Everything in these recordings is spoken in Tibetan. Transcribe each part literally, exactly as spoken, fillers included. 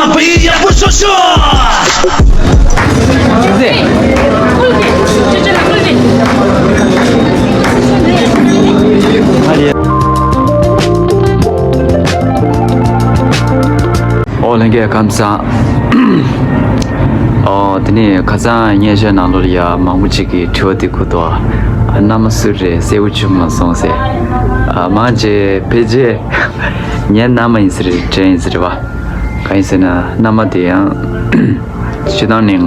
ཡག་པོ་ཤོག་ཤོག་ཨོ་ལྷན་རྒྱས་ཁམས་བཟང་། ཨོ་དེ་ནས་ཁ་སང་བརྙན་བཤད་ནང་ལོགས་ལ་ཡ་མང་པོ་ཅིག་གིས་དྲི་བ་དེ་ཁུར་འདུག་ཨ་མནའ་མ་སུ་རེད་གསལ་པོ་བྱུང་མ་སོང་ཟེར། ཨ་མང་ཆེ་ཕལ་ཆེར་ངའི་མནའ་མ་ཡིན་ས་རེད་དྲན་ཡིན་ས་རེད་བ། གང་ཡིན་ཟེར་ན་མནའ་མ་དེ་ཡང་སྤྱིར་བཏང་ནས་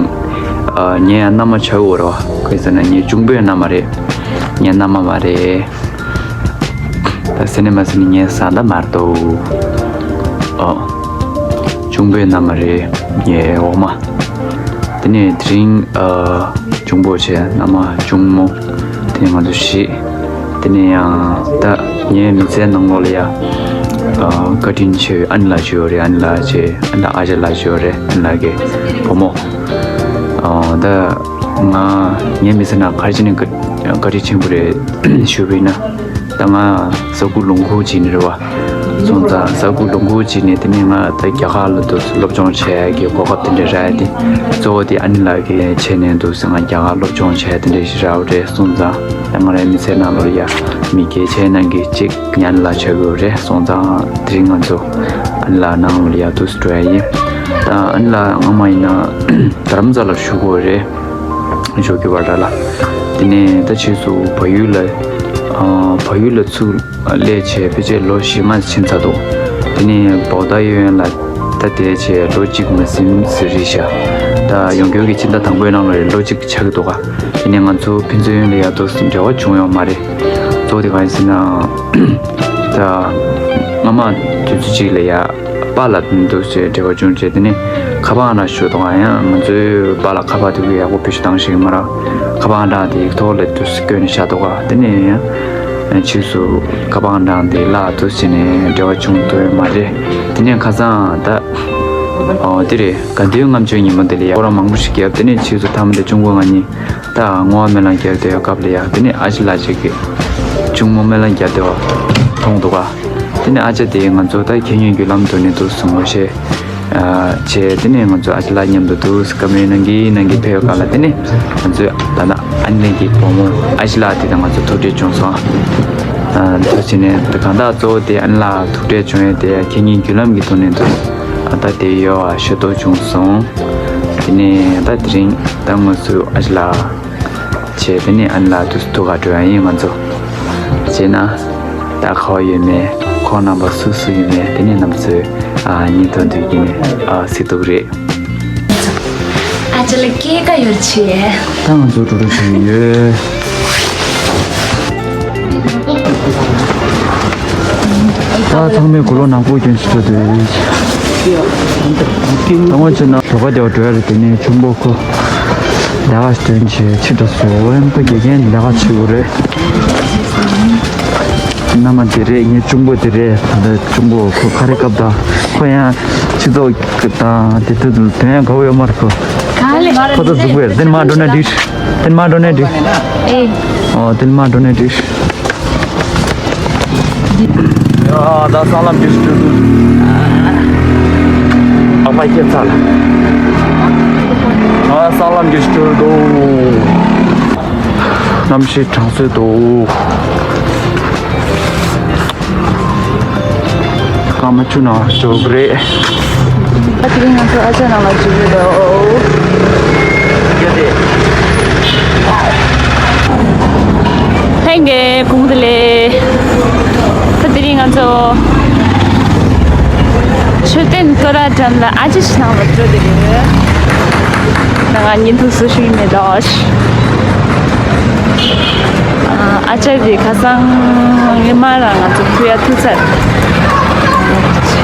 ཨ་ངའི་ཡང་མནའ་མ་ཆགས་ཡོད་རེད་བ། གང་ཡིན་ཟེར་ན་ངའི་གཅུང་པོའི་མནའ་མ་རེད། ངའི་མནའ་མ་མ་རེད། ད་ཟེར་ནས་མ་ཟེར་ནས་ངའི་བཟའ་ཟླ་མ་རེད་དོ། ཨོ། གཅུང་པོའི་མནའ་མ་རེད། ངའི་འོག་མ། དེ་ནས་དེ་རིང་ཨ་གཅུང་པོ་བྱས་མནའ་མ་གཅུང་མོ། དེ་ནས་ང་ཚོ་བཞི། དེ་ནས་ཡང་ད་ངའི་མི་ཚེའི་ནང་ལོགས་ལ་ཡ་ཨ་བཀའ་དྲིན་ཆེ་བའི་ཨ་ནེ་ལགས་ཅིག་ཡོད་རེད། ཨ་ནེ་ལགས་ཅིག་ཨ་ནེ་ཨ་ཅག་ལགས་ཅིག་ཡོད་རེད། ཨ་ནེ་ལགས་ཀྱི་བུ་མོ། ཨ་ད་ང་ངའི་མི་ཚེ་ནང་ག་རེ་བྱས་ནས་བཀའ་བཀའ་དྲིན་ཆེན་པོ་རེད་ཞུས་པ་ཡིན་ན། ད་ང་ས་ཁུག་ལུང་ཁུག་ཅིག་ནས་རེད་བ། སོང་ཙང་ས་ཁུག་ལུང་ཁུག་ཅིག་ནས་དེ་ནས་ང་ད་རྒྱ་གར་ལ་འདུག་སློབ་སྦྱོང་བྱེད་ཡག་གི་གོ་སྐབས་དེ་འདྲ་རག་ཡག་དེ་གཙོ་བོ་དེ་ཨ་ནེ་ལགས་ཀྱིས་བྱས་ནས་འདུག་ཟེར། ང་རྒྱ་གར་སློབ་སྦྱོང་བྱེད་ཡག་དེ་འདྲ་ཞིག་རག་པ་རེད། སོང་ཙང་ད་ང་རའི་མི་ཚེ་ནང་ལོགས་ལ་ཡ་མི་གལ་ཆེ་ནང་གི་གཅིག་ཨ་ནེ་ལགས་ཆགས་ཀྱི་ཡོད་རེད། སོང་ཙང་དེ་རིང་ང་ཚོ་ཨ་ནེ་ལགས་ནང་ལོགས་ལ་ཡ་འདུག་སེ་འགྲོ་ཡག་ཡིན། ད་ཨ་ནེ་ལགས་སྔོན་མ་ཡིན་ན་རྡ་རམ་ས་ལར་བཞུགས་ཀྱི་ཡོད་རེད། ཞོགས་ཀྱི་བར་ལ། དེ་ནས་ད་ཕྱིས་སུ་བལ་ཡུལ་ལ། ཨ་བལ་ཡུལ་ལ་ཚུར་སླེབས་བྱས་ཕལ་ཆེར་ལོ་བཞི་ལྔ་ཕྱིན་ཚར་འདུག་དེ་ནས་བོག་ད་གཡས་གཡོན་ལ་ད་བསྡད་བྱས་ལོ་གཅིག་མ་ཟིན་ཙམ་རེད་ཤག་ད་ཡོང་འགྱོད་ཀྱི་ཕྱི་ཟླ་དང་པོའི་ནང་ལ་རེད། ལོ་གཅིག་ཆགས་ཀྱི་འདུག་ག་དེ་ནས་ང་ཚོ་ཕན་ཚུན་ཡོན་ལ་ཡ་འདུག་སེ་འབྲེལ་བ་བྱུང་ཡོད་མ་རེད། གཙོ་བོ་དེ་གང་ཡིན་ཟེར་ན། ད་སྔ་མ་དུས་ཚོད་གཅིག་ལ་ཡ། པཱ་ལགས་འདུག་སེ་འབྲེལ་བ་བྱུང་བྱས། དེ་ནས་ཁ་པར་ཨང་གྲངས་ཞུས་འདུག་ག་ཡང་ང་ཚོའི་པཱ་ལགས་ཁ་པར་དེ་གི་ཡག་པོ་བེད་སྤྱོད་བཏང་ཤེས་ཀྱི་མ་རེད། ཁ་པར་ཨང་གྲངས་དེ་ཡིག་ཐོག་ལ་འདུག་སེ་བཀོད་ནས་བཞག་འདུག་ག་དེ་ནས་ཡང་ཕྱིས་སུ་ཁ་པར་ཨང་གྲངས་དེ་བརླག་འདུག་སེ་བྱས་ནས་འབྲེལ་བ་བྱུང་ཐུབ་ཡོད་མ་རེད། དེ་ནས་ཁ་སང་ད་ཨོ་དེ་རེད། དགའ་སྟོན་ལྔ་བཅུའི་ཉིན་མོ་དེ་ལ་ཡ་སྐོར་ར་མང་པོ་ཞིག་བརྒྱབ། དེ་ནས་ཕྱིས་སུ་མཐའ་མ་དེ་གཅུང་པོ་ང་གཉིས། ད་བསྔོ་བ་སྨོན་ལམ་རྒྱབ་བསྡད་པའི་སྐབས་ལ་ཡ། དེ་ནས་ཨ་ཅེ་ལགས་ཅིག་གིས་གཅུང་མོ་སྨོན་ལམ་རྒྱབ་བསྡད་པ་མཐོང་འདུག་ག་དེ་ནས་ཨ་ཅག་དེས་ང་ཚོ་ད་ཁེ་ཉིན་རྒྱུ་ལམ་དུ་ནས་འདུག་སེ་ངོ་ཤེས་བྱས། དེ་ནས་ང་ཚོ་ཨ་ཅེ་ལགས་མཉམ་དུ་འདུག་སེ་བཀའ་མོལ་གནང་གིན་གནང་གིན་ཕེབས་པའི་སྐབས་ལ། དེ་ནས་ང་ཚོའི་ད་ལྟ་ཨ་ནེ་གི་བུ་མོ་ཨ་ཅེ་ལགས་དེ་དང་ང་ཚོ་ཐུག་འཕྲད་བྱུང་སོང་། ཨ་ད་བྱས་ནས་ད་གང་ལྟར་གཙོ་བོ་དེ་ཨ་ནེ་ལགས་ཐུག་འཕྲད་བྱུང་ཡས་དེ་ཁེ་ཉིན་རྒྱུ་ལམ་གྱི་ཐོག་ནས་འདུག་ཨ་ད་དེ་ཡོད་པ་ཤེས་རྟོགས་བྱུང་སོང་། དེ་ནས་ད་དེ་རིང་ད་ང་ཚོ་ཨ་ཅེ་ལགས། བྱས། དེ་ནས་ཨ་ནེ་ལགས་དུས་སུ་ཐུག་ག་འགྲོ་ཡ་ཡིན་ང་ཚོ། བྱས་ན། ད་ཁ་བ་ཡོད་མེད་ཁོང་རྣམ་པ་སུ་སུ་ཡོད་མེད་དེ་ནས་རྣམ་པ་ཚོས་ཨ་བརྙན་ཐུང་དུ་བརྒྱུད་ནས་ཨ་གཟིགས་ཐུབ་ཀྱི་རེད། ཨ་ཅག་ལགས་སྐྱེས་ཀ་ཡོད་ཆེ། ད་ང་ཚོ་འགྲོ་འགྲོ་བྱེད་ཡོད། ད་ཚང་མས་གོས་ལོག་ནག་པོ་གྱོན་ཞིག་འགྲོ་འདུག་ད་ངོ་ཆེ་ན་ལོ་ཀ་དེ་བ་འགྲོ་ཡ་རེད། དེ་ནས་ཆུང་པོ་ཁོ་ལས་ཀ་སྟོན་བྱས་ཕྱི་དྲགས་སོང་། ཁོ་དགེ་རྒན་ལས་ཀ་བྱེད་དགོས་རེད། མནའ་མ་དེ་རེད། ངའི་གཅུང་པོ་དེ་རེད། ད་ལྟ་གཅུང་པོ་ཁོ་ཁ་རས་བཀབ་ད། ཁོ་ཡང་སྤྱི་ཚོགས་ཀྱི་དང་དེ་དུས་དོན་ཡང་དགའ་བོ་ཡོད་མ་རེད་ཁོ། གང་ལས། ཁོ་ཚོ་གཟུགས་པོ་ཡར་དེ་ནས་མར་འགྲོ་ན་འགྲིག་དེ་ནས་མར་འགྲོ་ན་འགྲིག་ཨེ། ཨོ་དེ་ནས་མར་འགྲོ་ན་འགྲིག་ཡ་ད་སྲང་ལམ་གྱི་སྤྲུལ་འདུག་ཨ་མ་སྐྱེ་ཚར། ཨ་སྲང་ལམ་གྱི་སྤྲུལ་འདུག་གནམ་གཤིས་གྲང་ཚོད་འདུག་སྐར་མ་བཅུ་ནང་འབྱོར་གི་རེད། ཨ་དེ་རིང་ང་ཚོ་ཨ་ཅག་ནང་ལ་འཛུལ་གྱི་འདུག་ལྷན་རྒྱས་གུང་བདེ་ལེགས། ད་དེ་རིང་ང་ཚོ་མཆོད་རྟེན་བསྟོད་ར་འགྲམ་ལ་ཨ་ཅག་ཞིག་ནང་ལ་འགྲོ་བསྡད་ཡོད། ང་བརྙན་ཐུང་བཟོ་ཤེས་ཀྱི་མེད་དོ། ཨ་ཅག་དེ་ཁ་སང་ཉི་མ་རང་ང་ཚོ་ཐུག་ཡ་ཐུག་ཚར།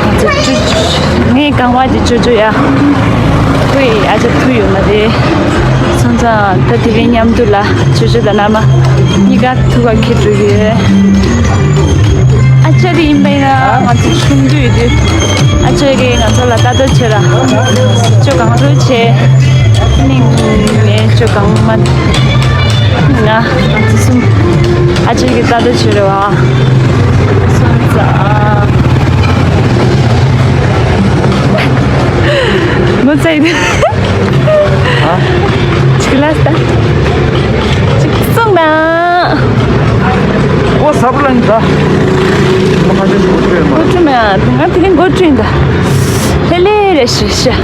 ང་ཚོ་ཅུ་ཅུ་ངའི་རྐང་པ་དེ་ཅོ་ཅོ་ཡ། ཐུག་ཡ་ཨ་ཅག་ཐུག་ཡོད་མ་རེད། སོང་ཙང་ད་དེ་རིང་མཉམ་དུ་ལ་ཅོ་ཅོ་དང་མནའ་མ་གཉིས་ཀ་ཐུག་ག་འཁྱེར་འགྲོ་གི་ཡོད། ཨ་ཅག་དེ་ཡིན་པ་ཡིན་ན་ང་ཚོ་ཆུང་དུས་དུས་ཨ་ཅག་གིས་ང་ཚོ་ལ་ལྟ་རྟོག་བྱེད་ར། ཅོ་གང་རུ་བྱེད། ནིང་ནས་ཅོ་གང་མ་ང་ང་ཚོ་གསུམ་ཨ་ཅག་གིས་ལྟ་རྟོག་བྱེད་ར་བ། སོང་ཙང་། ང་དེ་རིང་འགོ་བཀྲུས་འདུག་ལྷེ་ལྷེ་རེ་ཞུ་ཞུ།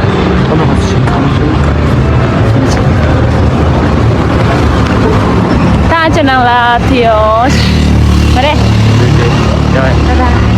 ད་ཅི་ནང་ལ་ཐི་ཡོ། མ་རེད། ད་ད།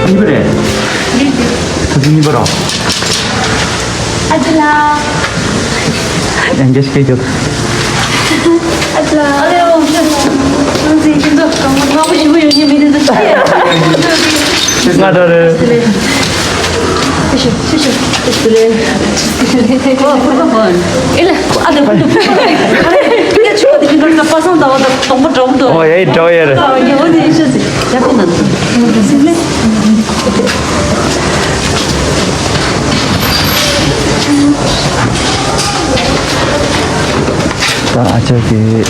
གཉིས་པ་རེད། ཐུགས་རྗེ་གཉིས་པ་རོ། ཨ་ཅེ་ལགས། ཡང་བསྐྱར་སྐད་རྒྱབ། ཨ་ཅེ་ལགས། ཨ་ལེ་འོ། ང་ཚོའི་ཁྱིམ་ཚང་གང་མང་པོ་ཞིག་ཡོད་ཉེ་མི་དེ་ཚོ་ཆེ། ང་འདྲ་རེད། ཨེ་ལ་ཨ་ད་ཁུ་ཐུག་ཕུ་ཁ་རེ་ཁུ་ལ་ཆུ་བ་དེ་ཁྱིམ་ཚང་ད་པ་སང་ད་བ་ད་དོང་པོ་འདྲ་བོ་འདུག་ཨོ་ཡ་ཡི་འདྲ་བོ་ཡ་རེད། ཨ་ཡ་འོ་དེ་ཨེ་ཤོད་ཟེར་ཡ་ཁུ་ན་ཟིག་ལེ། ད་ཨ་ཅག་གི།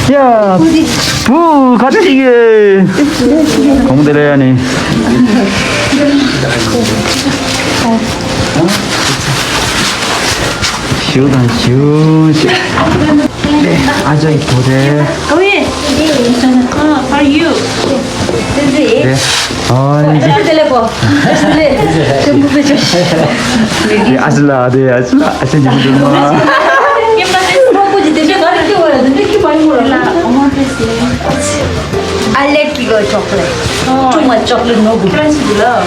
ཡ། བུ་ག་ཚོད་ཅིག་ཡོད། གོང་དེ་ལ་ཡ་ནི། ཞུ་དང་ཞུ་ཞེས། ཨ་ཅག་གི་བུ་དེ། How are you? དེ། ཨ་ནི། དེ་ལེ་པོ། དེ་ཨ་ཅག་ལ་དེ་ཨ་ཅག་ལ་ཨ་ཅག་ཉིད་མི་འདུག་མ། ཉི་མ་དེ་སྤོ་བོ་ཅིག་དེ་འདྲ་ག་རེ་སྐྱེ་བ་ཡ་དེ་འདྲ་སྐྱེ་མ་ཡོང་བ་ལ། I like your chocolate. Too much chocolate, no good. French, you love.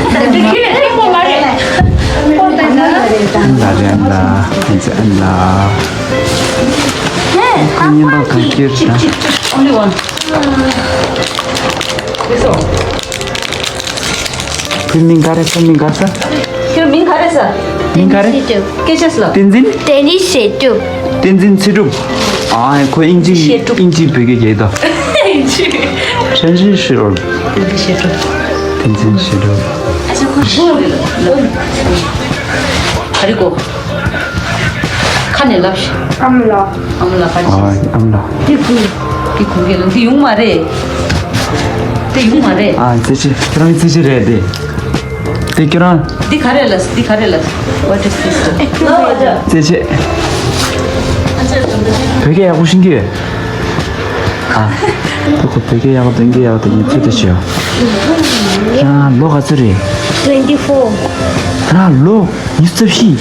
ཨ་ལ་རེད། ཨ་ལ། ཨ་ལ། ཨ་ལ། ཁོང་གཉིས་པ་ག་སྐྱེར་ད། Only one. བུའི་མིང་ག་རེ། ཁོའི་མིང་ག་རེ་ཟེར། ཁྱོད་མིང་ག་རེ་ཟེར། མིང་ག་རེ། སྐད་ཆ་ལ། བསྟན་འཛིན། བསྟན་འཛིན་བྱེད་གྲུབ། བསྟན་འཛིན་ཚེ་གྲུབ། ཨ། ཁོ་དབྱིན་ཇི། བྱེད་གྲུབ། དབྱིན་ཇི་བོད་སྐད་རྒྱག་ད། བསྟན་འཛིན་བྱེད་གྲུབ། བསྟན་འཛིན་བྱེད་གྲུབ། བསྟན་འཛིན་བྱེད་གྲུབ། ཨ་ཅག་ཁོ་ཞིག་རེད་ལ། ག་རེ་གོ། ཁ་ནས་ལབ་ཤིག་ཨ་མ་ལགས། ཨ་མ་ལགས་ག་རེ་ཨ། ཨ་མ་ལགས། དེ་ཁུ། དེ་ཁུ་གེ་ལ་འདི་ཡོང་མ་རེད། དེ་ཡོང་མ་རེད། ཨ། རྩེ་ཆེ། ཁྱེད་རང་རྩེ་ཆེ་རེད་དེ། དེ་ཁྱེད་རང་། འདི་ག་རེ་ལ། འདི་ག་རེ་ལ། What is this? རྩེ་ཆེ། བོད་སྐད་ཡག་པོ་ཤེས་ཀྱི་ཡོད། ཨ། ཁོ་བོད་སྐད་ཡག་པོ། དོན་གྱི་ཡག་པོ་དེ་ངས་ཚོད་ལྟ་བྱས་ཡོད། ཁྱེད་རང་ལོ་ག་ཚོད་རེད། Twenty four. ཁྱེད་རང་ལོ་ཉི་ཤུ་རྩ་བཞི།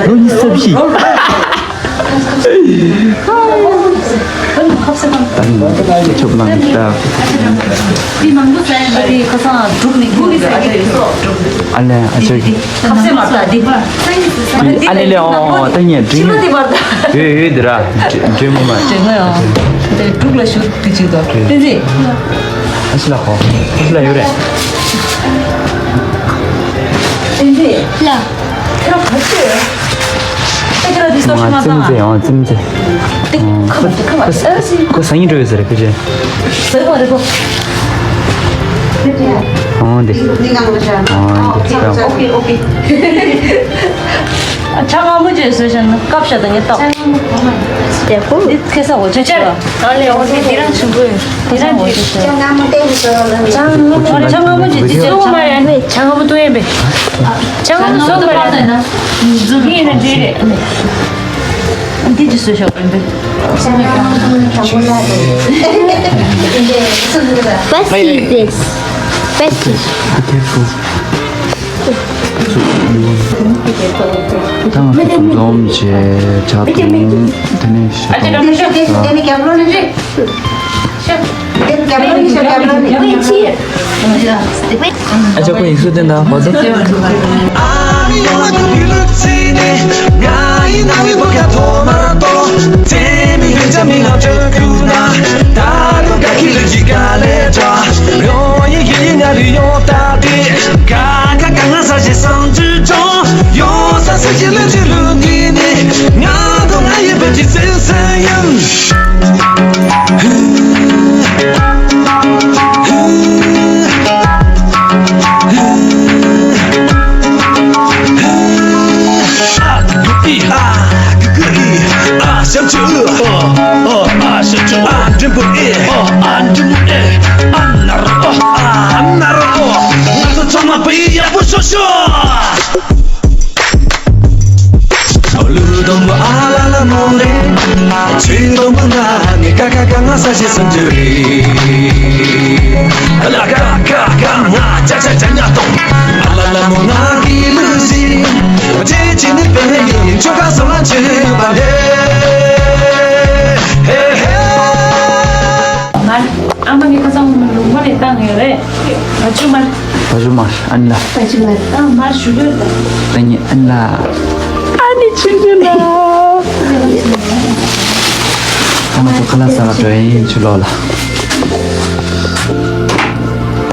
ལོ་ཉི་ཤུ་རྩ་བཞི། ད་ནི་ཆོབ་ལང་ད། ཨ་ལས་ཨ་ཅག་གི། ཨ་ལས་ཨ་ལས། ཨོ་ད་ངས་འདྲེ་མོ། ཡོད་ཡོད་འདི་ར། འདྲེ་མོ་མ། འདྲེ་མོ་ཡང་། དེ་དྲུག་ལ་ཞུ་དུས་གཅིག་ཏུ་བསྟན་འཛིན། ཨ་ཅག་ལགས་ཧོ། ཨ་ཅག་ལགས་ཡོད་རེད། བསྟན་འཛིན། ལ། ཁྱེད་རང་ག་ཚོད། ཨེ་ཁྱེད་རང་འདི་སོགས་མ་ཙིམ་ཙེ། ཨོ་ཙིམ་ཙེ། ཏིག་ཁ་མ་ཏིག་ཁ་མ་ཨ་སི། ཁོ་སང་ཉིན་འགྲོ་ཡོད་ཟེར་རེད་ཕལ་ཆེར། ཟེར་བ་རེད་པོ། ཨོ་འདི། འདི་ནང་ལ་ཤ། ཨོ་འདི། ཨོ་ཁེ་ཨོ་ཁེ་ཨོ་ཁེ། ཨ་ ཆ་སྔ་མོ་ཅིག་བཟོས་བཞག་ན་སྐབས་ཤ་དང་ངས་བཏགས། ཡག་པོ། འདི་ཁེ་ས་འོ་ཅག་ཅག་ཨ་ལེ་འོ་དེ་དེ་རང་ཆུང་པོས་དེ་རང་ཅིག་ཆ་སྔ་མོ་སྟེ་བཟོས་ལ་ནི། ཆ་སྔ་མོ་ཅིག་ཅིག་ཅིག་ཆ་སྔ་མོ་མ་རེད། ཆ་སྔ་མོ་བཏུང་ཡས་པས། ཆ་སྔ་མོ་བཟོས་པ་རེད། འདི་ཡིན་ན་འདི་རེད། འདི་ཅིག་བཟོས་ཤོག་ཨ་འདི། ཆ་སྔ་མོ་དང་པོ་ལ་རེད། What is this? What is this? Be careful. ད་ང་ཚོ་འཛོམས་བྱས་ཇ་བཏུང་། དེ་ནས་ཞོགས་ཀ། ཨ་ཅག་པོ་ཡིག་གཟུགས་སྟོན་དང་གོ་ཚོད། ཨ་མ་ནི་ཁ་སང་ལུང་པ་ནས་བཏང་ཡོད་རེད། བ་ཅུ་མར། བ་ཅུ་མར་ཨན་ལ། བ་ཅུ་མར། ཨ་མར་ཞུ་གི་ཡོད་ད། ད་ནི་ཨན་ལ། ཨ་ནི་ཆུ་ཆུ་ལ། ཨ་མ་ཚོ་ཁ་ལག་ཟ་བ་འགྲོ་ཡིན་ཆུ་ལོག་ལ།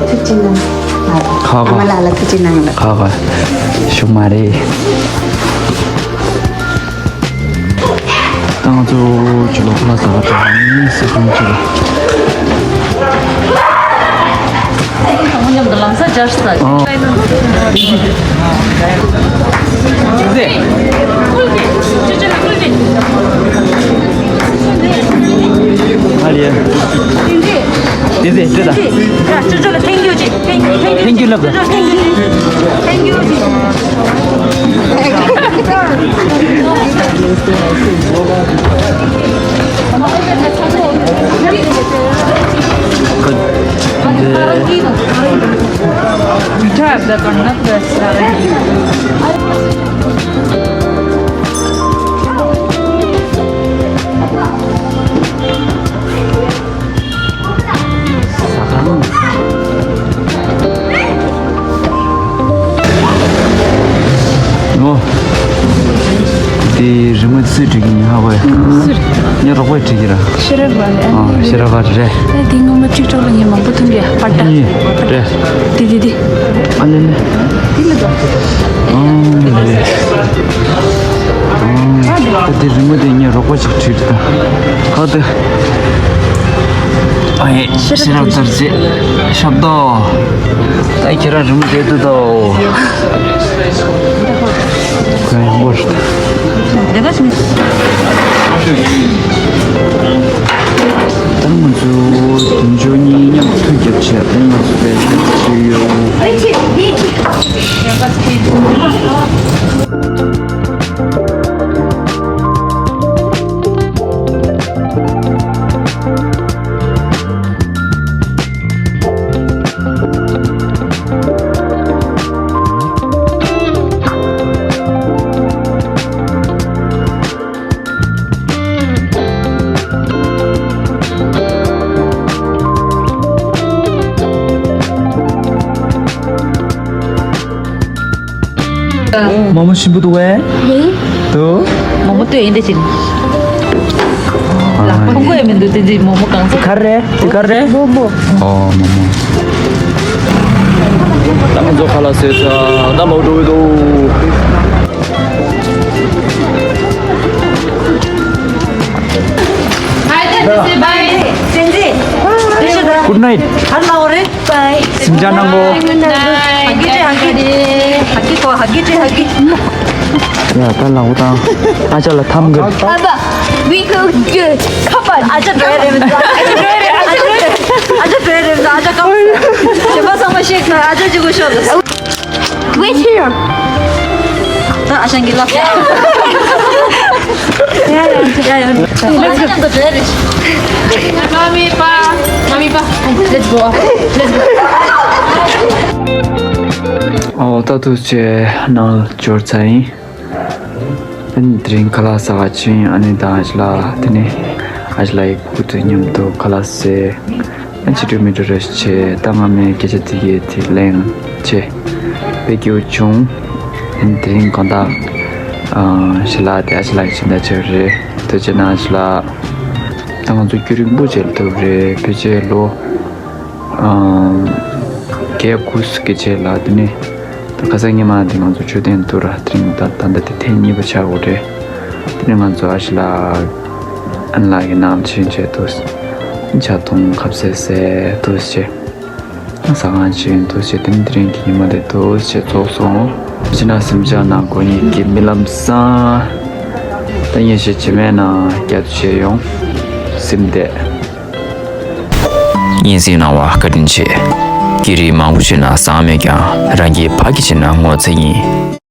ཐུགས་རྗེ་གནང་། ཁ་ཁ། ཨ་མ་ལགས་ལ་ཐུགས་རྗེ་གནང་ལ། ཁ་ཁ། ཞུ་མ་རེད། ད་ང་ཚོ་ཅི་ལོག་ལ་ཟ་བ་དང་ནི་སི་ཁོང་ཅི་ལ། ཨ། ཨ་ལེ། དེ་ཟེ་དེ་ད། Thank you ཅི། Thank you, thank you ལབ་ད། Thank you ཅི། Thank you ཅི། ཨོ། དེ་རི་མོ་སུས་བྲིས་ཀྱི་ཉག་གོ་ཡ། སུ་རེད། ངའི་རོགས་པས་བྲིས་ཀྱི་ར། ཤེས་རབ་བ་རེད། ཨ་ཤེས་རབ་བ་རེད། ཨ་དེ་སྔོན་མ་གཅིག་གྲོགས་ལ་ངས་མང་པོ་མཐོང་གི་ཡ་པར་ད། གཉིས་རེད། དེ་དེ་དེ། ཨ་ལེ་ལེ། དེ་ལ་དོ། ཨང་ལེ་ལེ། ཨང་། ད་དེ་རི་མོ་དེ་ངའི་རོགས་པ་ཅིག་བྲིས་ད། ཧ་ད། ཨ་ཡེ་ཤེས་རབ་དར་རྗེ་ཞབས་ཏོག་ད་ཁྱེད་རང་རི་མོ་བྲིས་འདུག་ད། ཁོས་ཡང་པོ་རེད། ད་ང་ཚོ་དོན་གཅོད་གཉིས་མཉམ་དུ་མཐུན་རྒྱབ་བྱས་ད་ང་ཚོ་དཔེ་ཞིག་བྱས་ཡོད། མ་མོ་ཞིམ་པོ་འདུག་གས། ཡིན། འདུག་མ་མོ་ལྟོས་ཡིན་དེ་ཅིག་ལག་པ་ཁོང་ཁོས་མི་འདུག་དེ་འདི་མ་མོ་གང་ས། ག་རེ་དེ་ག་རེ། མ་མོ། ཨོ་མ་མོ། ད་ང་ཚོ་ཁ་ལག་ཟས་ཚར་ད་ལོག་འགྲོ་གི་འདུག Good night. སེམས་ཅན་ནང་གོ། ཨ་ཀི་ཏྲེ་ཨ་ཀི་ཏྲེ། ཀི་ཏོ་ཧ་གི་ཅི་ཧ་གི། ཡ་ད་ལ་འུ་དང་། ཨ་ཅག་ལ་ཐམ་གི། ཨ་ད་བི་ཁུ་གི་ཁ་པར། ཨ་ཅག་འགྲོ་ཡ་རེད་མི་འདུག་ཨ་ཅག་འགྲོ་ཡ་རེད། ཨ་ཅག་འགྲོ་ཡ་རེད། ཨ་ཅག་འགྲོ་ཡ་རེད་མི་འདུག་ཨ་ཅག་ཀམ། ཞེ་པོ་ཚང་མ་ཤེས་ན་ཨ་ཅག་ཅིག་གོ་ཤོག Wait here. ད་ཨ་ཞང་གི་ལབ། ཡ་ཡ་ཡ་ཡ། Let's go. Mommy, pa, mommy, pa. Let's go. Let's go. ཨོ་ད་དུ་ཅེ་ནང་འབྱོར་ཚར་ཡིན། ཨ་ནི་དེ་རིང་ཁ་ལག་ཟ་བ་ཕྱིན། ཨ་ནི་ད་ཨ་ཅག་ལ་དེ་ནས་ཨ་ཅག་ལ་ཡི་བུ་དང་མཉམ་དུ་ཁ་ལག་ཟས། ཨ་ཅི་འགྲོ་མི་འགྲོ་རེ་བྱས། ད་སྔ་མའི་སྐད་ཆ་དེ་གས་དེ་གླེང་བྱས། དཔེ་སྐྱིད་པོ་བྱུང་། ཨ་ནི་དེ་རིང་དགོང་དག་ཨ་ཞལ་ལག་དེ་ཨ་ཅག་ལ་ཡི་ཕྱིན་ད་ཆ་རེད། དེ་བྱས་ན་ཨ་ཅག་ལ་ད་ང་ཚོ་རྒྱུན་རིང་པོ་བྱས་ལ་ཐུབ་རེད། ཕལ་ཆེར་ལོ་ཨ་བརྒྱད་དགུ་ཙམ་གྱི་རྗེས་ལ་དེ་ནས་ད་ཁ་སང་ཉི་མ་དེ་ང་ཚོ་མཆོད་རྟེན་དུ་ར་དེ་རིང་ད་ད་ལྟ་དེ་ཐེངས་གཉིས་པ་ཆགས་ཡོད་རེད། དེ་ནས་ང་ཚོ་ཨ་ཅག་ལ་ཨ་ནེ་ལགས་ཀྱི་ནང་ཕྱིན་བྱས་འདུག་ཇ་འཐུང་ཁ་ཟས་ཟས་འདུག་བྱས། ཟ་ཁང་ཕྱིན་འདུག་བྱས། དེ་ནས་དེ་རིང་གི་ཉི་མ་དེ་འདུག་བྱས་རྫོགས་སོང་། ཕྱི་ནང་སེམས་ཅན་ནང་ཁོ་གཉིས་ཀྱི་རྨི་ལམ་བཟང་། ད་ཡིན་ཞེས་བྱེད་མེད་ན་བསྐྱར་དུ་བྱས་ཡོང་། སེམས་བདེ། སྙན་སེང་གནང་བ་བཀའ་དྲིན་ཆེ། སྐད་རིགས་མང་པོ་ཤོད་ན་བཟང་མེད་ཀྱང་རང་གི་ཕ་གི་བྱེད་ན་ངོ་ཚ་ཡིན།